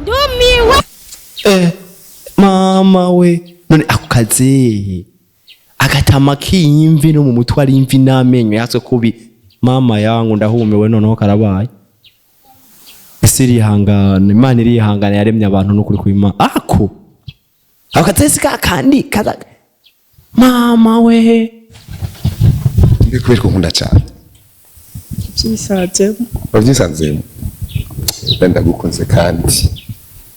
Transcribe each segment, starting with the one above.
Ndumiwe. Mama we, none ako kazehe agatama k'imvi no mu mutwe ari imvi n'amenyo yatswe kubi. Mama yangu, ndahumiwe, noneho karabaye. Isi irihangana, Imana irihangana, yaremye abantu n'ukuri kw'Imana. Ako kazehe si kakandi kaza. Mama we. Ndi kubera ko nkunda cyane. Byisanzemo. Wabyisanzemo. Ndagukunze kandi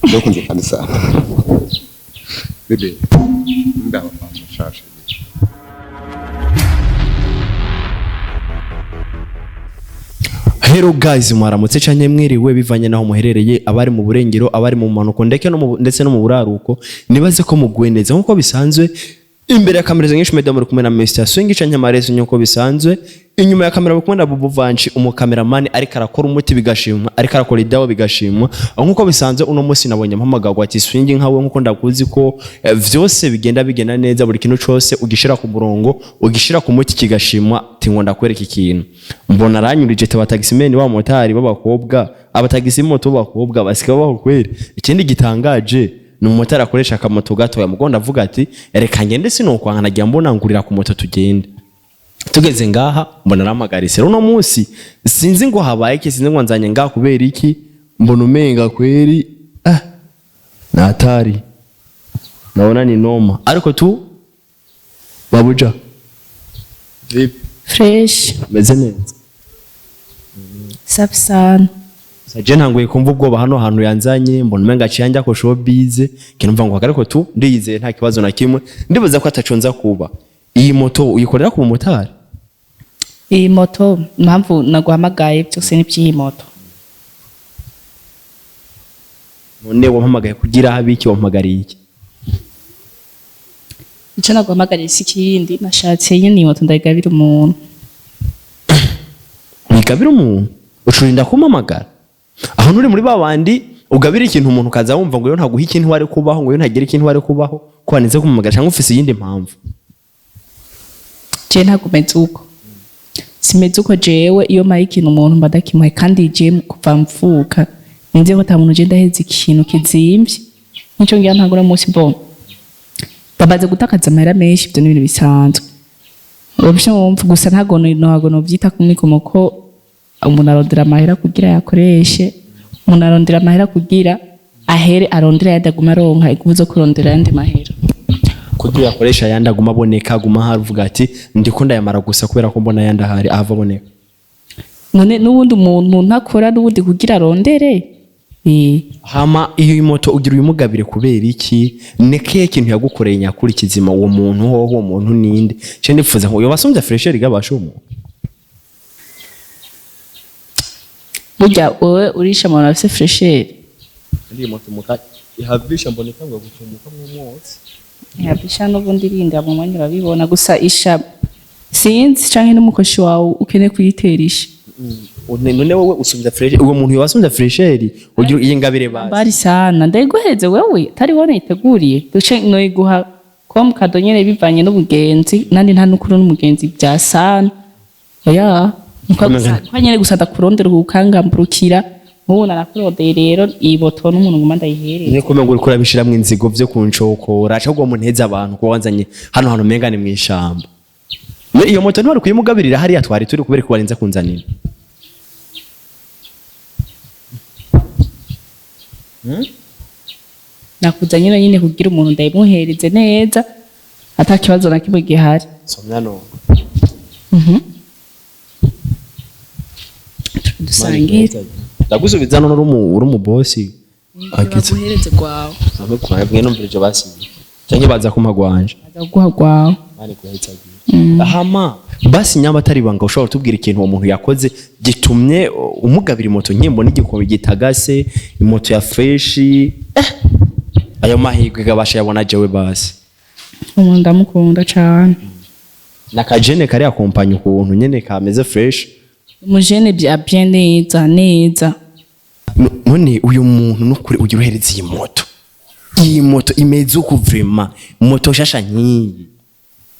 ndagukunze kandi sana bébé, ndaba nshashe. Hello guys, mwaramutse canke mwiriwe bivanye naho muherereye, abari mu burengero, abari mu manuko ndeke no mu, ndetse no mu buraruko. Nibaze ko muguwe neza nkuko bisanzwe. Imbere ya kamera nyinshi media muri kumwe na Mr Swing canke Marezo nkuko bisanzwe. Inyuma ya kamera muri kumwe na Bubu Vanci, umukameramani ariko arakora umuti bigashimwa, ariko arakora idawa bigashimwa. Aho nkuko bisanzwe uno munsi nabonye mpamagagwa ati Swing, nkawe nkuko ndakuzi ko vyose bigenda bigenda neza, buri kintu cose ugishira ku murongo, ugishira ku muti kigashimwa, ati ngo ndakwereka ikintu. Mbona aranyurije taba taximen wa motari b'abakobwa, abatagisi moto b'abakobwa basigaye baho kweri. Ikindi gitangaje ni umumotari akoresha akamoto gatoya. Mugo ndavuga ati reka ngende, sinokwanka nagira mbona ngurira ku moto tugende. Tugeze ngaha mbona arampagaritse. Rero uno munsi sinzi ngo habaye iki, sinzi ngo nzanye ngaha kubera iki, mbona umenga kweri natari naona ni noma, ariko tu babuja vipi? Fresh. Meze neza. Safi sana. Saje ntanguye kumva ubwoba hano hantu yanzanye, mbona umenga aciye anjya ko showbiz kinumva ngo ariko tu ndiyizeye nta kibazo na kimwe, ndibaza ko ataconza kuba. Iyi moto uyikorera ku mumotari? Iyi moto, impamvu naguhamagaye byose ni by'iyi moto. None wampamagaye kugira habe iki? Wampamagariye iki? Icyo naguhamagariye si ikindi, nashatse nyine iyi moto ndayigabira umuntu. Wigabira umuntu ucurinda kumpamagara aho nturi muri babandi ugabira ikintu umuntu ukaza wumva ngo yo ntaguha ikintu wari kubaho, ngo yo ntagira ikintu wari kubaho, ko waneze kumpamagara cyangwa ufise iyindi mpamvu? Je ntabwo meze uko, simeze uko. Jewe iyo mpaye ikintu umuntu mba ndakimuhaye, kandi je kuva mvuka ninze ko ata muntu je ndaheza ikintu kizimvye nico ngira ntabwo uno munsi mbona bamaze gutakaza amahera menshi. Ibyo ni ibintu bisanzwe wumva gusa, ntabwo novyita kumwikomo ko umuntu arondera amahera kugira yakoreshe, umuntu arondera amahera kugira ahere arondera ayandi, aguma aronka inguvu zo kurondera ayandi mahera. Kugira uyakoresha ayandi aguma aboneka, aguma ahari, uvuga ati ndiko ndayamara gusa kubera ko mbona ayandi ahari ahava aboneka. None n'ubundi umuntu ntakora n'ubundi kugira arondere. Hama iyo moto ugira uyimugabire kubera iki? Ni kihe kintu yagukoreye nyakuri kizima uwo muntu? Hoho uwo muntu ninde? Ce nifuza ngo yoba fraîcheur gabasha uwo muntu. Burya wowe urisha umuntu afise fraîcheur. Ndi moto muka ihavisha mboneka ngo gucumuka mw'umwotsi. Yabisha n'ubundi irinda mu mwanya urabibona gusa isha, sinzi canke n'umukoshi wawe ukeneye kuyitera isha. None wowe usumvya fraîcheur, uwo muntu yoba fraîcheur ugira iyi ngabire bazi? Bari sana ndayiguhereze wewe atari wowe nayiteguriye, duce noyiguha comme cadeau nyene bivanye n'ubugenzi, nandi nta n'ukuri n'umugenzi bya sana, oya. Kwa nyene gusa ndakurondera ukangamburukira, nk'ubu narakurondeye rero iyi moto n'umuntu nguma ndayihereza. Ni kumenya ngo uriko urabishiramwo inzigo vyo kunshokora cyangwa uwo muntu heza abantu kuba wanzanye hano hantu umenga ni mw'ishamba. Iyo moto ntwari kuyimugabirira hariya twari turi kubera ko warinze kunzanira. Nakuzanye nyine kugira umuntu ndayimuhereze neza ata kibazo na kimwe gihari. Somya no. Dusangire. Ndagusubiza none uri umu boss. Agitse. Baguhereze gwawe. Amwe numvirije basi. Cyangwa baza kumpa gwanje. Baza kuguha gwawe. Mani kuhitagira. Hama basi nyamba atari banga, ushobora kutubwira ikintu uwo muntu yakoze gitumye umugabira imoto nkimbo n'igikombe gitagase, imoto ya fresh, ayo mahirwe gabasha yabona jewe basi? Umuntu ndamukunda cane. Nakajene kari akompanya ukuntu nyene kameze fresh. Umujene bya bien neza neza. None uyu muntu nukuri ugira uhereza iyi moto, iyi moto imeze uku, vraiment moto shasha nkiyi,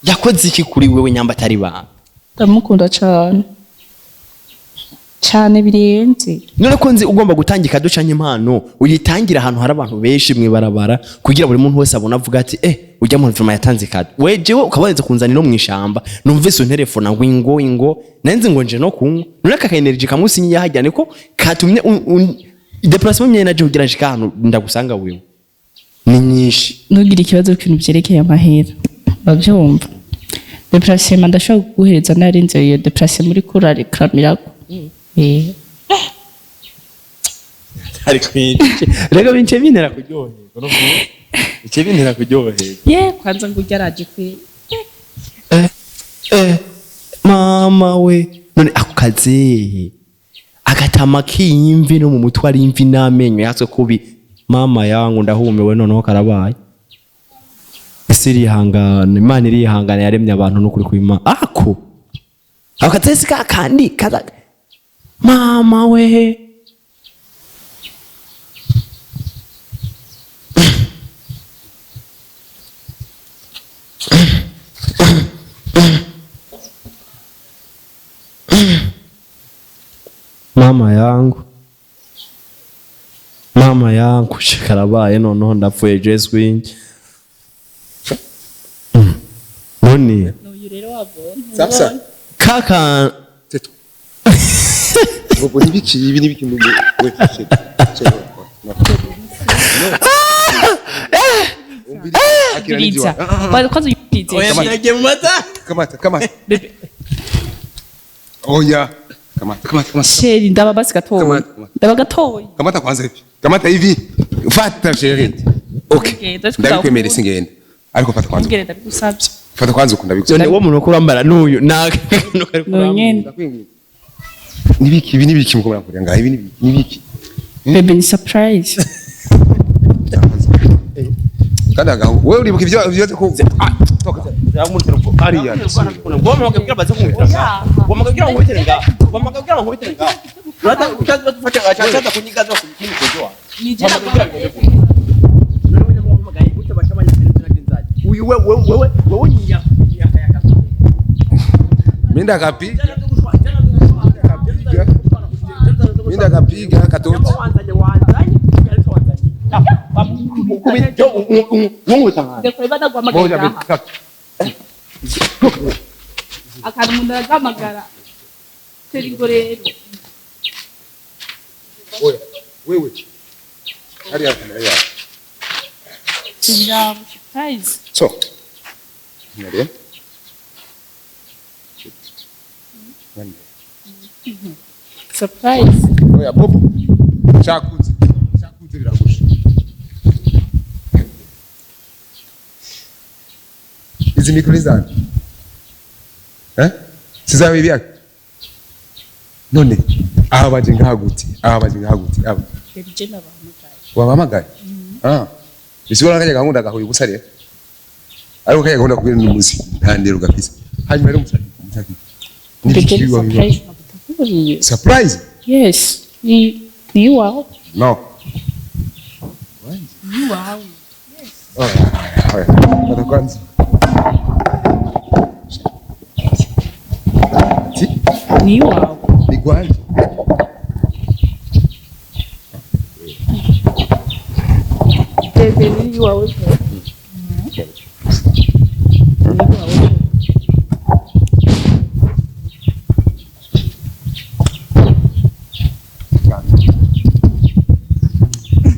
yakoze iki kuri wewe nyamba atari banga? Ndamukunda cane. Cane birenze. None ko nzi ugomba gutanga ikado canke impano, uyitangira ahantu hari abantu benshi mwibarabara, kugira buri muntu wese abone, avuga ati: "Eh, ujya mu vraiment yatanze ikado." We jewe ukabanza kunzanira no mwishamba, numvise unterefona ngo ingo ingo, nanze ngo nje no kunywa. None aka energy kamusinyi yahajya niko katumye déplacement myene naje kugira nshika ahantu ndagusanga wewe ni nyinshi. Ntugire ikibazo ku bintu vyerekeye amahera, bavyumva. Déplacement ndashobora kuguhereza narinze iyo déplacement uriko urareklamirako. Eh. Ariko rego bince bintera kuryoherwa, no bice bintera kuryoherwa. Ye, kwanza ngo urya araje kwe. Eh, eh, mama we, none ako kazehe agatama k'imvi no mu mutwe ari imvi n'amenyo yatswe kubi, mama yangu, ndahumiwe. Noneho karabaye. Isi irihangana, Imana irihangana, yaremye abantu n'ukuri kw'Imana. Ako kazehe si kakandi kaza, mama we. Mama yangu, mama yangu, karabaye. Noneho ndapfuye. Jesu none N'uyu rero wabona. Sasa kaka. Tais-toi. Bobo, nibiki ibi, nibiki mu we? Chéri, chéri, no. Akira Biriza. n'igiwa. Kwanza uyirize. Yagiye mu mata. Kamata, kamata. Bébé. Oya. Kamata, kamata, kamata. Chéri, ndaba basi gatoyi. Kamata, kamata. Ndaba gatoyi. Kamata kwanza hivi. Kamata hivi. Fata, chéri. Okay. Okay, that's Ndabikwemere, singenda. Ariko fata kwanza. Ngere, ndabigusabye. Fata kwanza uko ndabigusabye. None uwo muntu kurambara n'uyu naka kari kurambara? Nonyene. Nibiki ibi, nibiki muko murakorera ngaha ibi, nibiki, nibiki? Bébé, ni surprise. Kandi agaho wewe uribuka ivyo ivyo ko, ah, toka. Ariya. Uyu wewe wewe wewe Minda kapiga. Minda kapiga katoto. Moja, mbili, tatu. Akantu umuntu aragamagara chéri, ngo rero. Oya, wewe. Hariya, hariya. Biraba surprise. So. Nare. Nane. Surprise. Oya, Bobo. Chakuze. Chakuze biragusha. Izi mikro ni zanje. Eh? Sizawe ibyaka. None aha baje ngaha gute? Aha baje ngaha gute? Aba. Chéri, je nabahamagaye. Wabahamagaye? Ah. Bisigura kajya gahunda gahuye gusa rero. Ariko kajya gahunda kubera n'umuzi nta ndero gafise. Hanyuma rero musaki musaki. Bébé, ni surprise naguteguriye. Surprise? Yes, ni iwawe. No. Ni iwawe. Oya, oya. Fata kwanza. Ati Ni iwawe. Ni gwanje. Bébé, ni iwawe pe. Ni iwawe.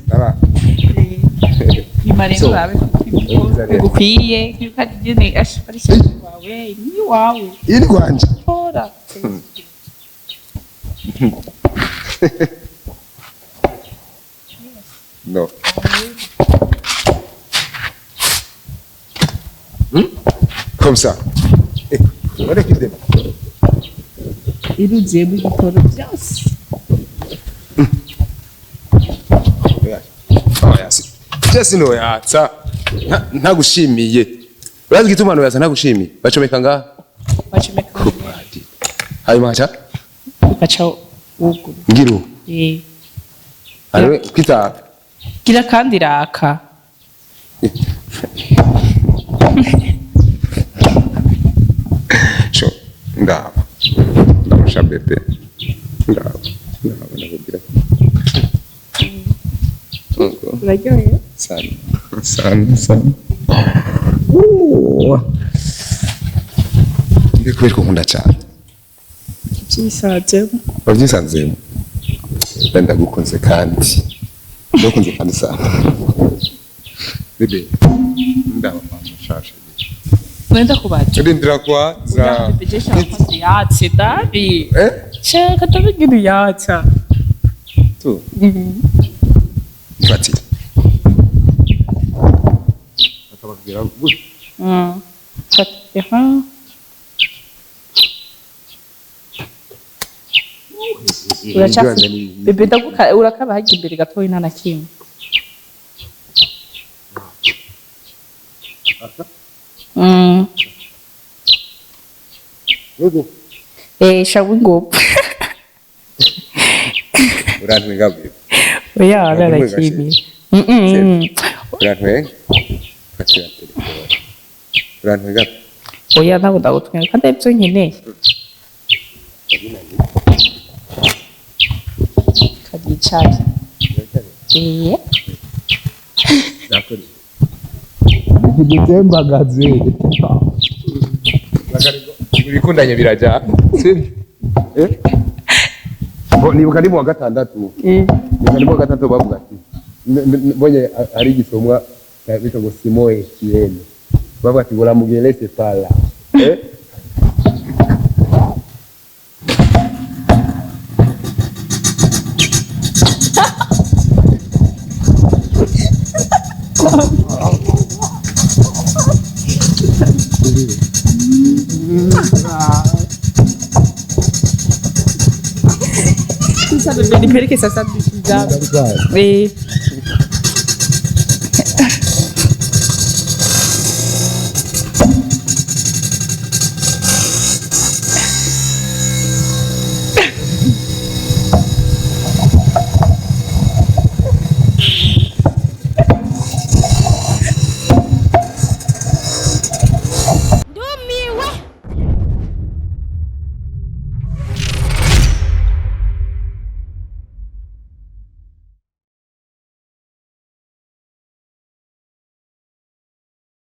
Tara. Nyuma rero So, urabe bigukwiye yuko ari nyene ari chéri wawe, ni iwawe. Iyi ni gwanje. Tora. No. Comme ça. Eh, urabona ko ibyo Iruzuyemo ibitoro byose. Oya. Oya, si. Jesi noyatsa. Ntagushimiye. Urazi igituma noyatsa ntagushimiye? Bacomeka ngaha. Bacomeka. Kupadi. Hanyuma nkaca ugaca wuguru. Ngira ubu. Eh. Hanyuma kwitaka. Gira kandi raka. Sho, ndaba. Ndamusha bébé. Ndaba, ndaba, ndakubwira. Uraryohewe? Sana, sana, sana. Ndi kubera ko nkunda cyane. Byisanzemo. Wabyisanzemo? Ndagukunze kandi. Ndagukunze kandi sana. Bebe, ndaba mama shasha. Mwenda kubaza. Rindira kwanza. Bebe shaka yatse dabi. Eh? Shaka tabigira yatsa. Tu. Fatira. Akababwira gutya. Fata. Uracafu. Bebe ndaguka urakaba hajya imbere gatoya nta na kimwe. Eh, shabu ngopfu. Urantwenga bebe. Oya, Urantwenga narakimi. shit. Urantwenga. Fatira telefone. Urantwenga. Oya, ntabwo ndagutwenga kandi aribyo nkeneye. Kagicaye. Eh. Ntidutembagaze. Ibikundanye birajya. Sibyo? Eh? Bo nibuka ndi mu wa gatandatu. Nibuka ndi mu wa gatandatu bavuga ati mbonye hari igisomwa bitwa ngo Simon Etienne. Bavuga ati ngo la par là. Eh? Sasa bebe nipeleke sasa bishi zangu. Eh.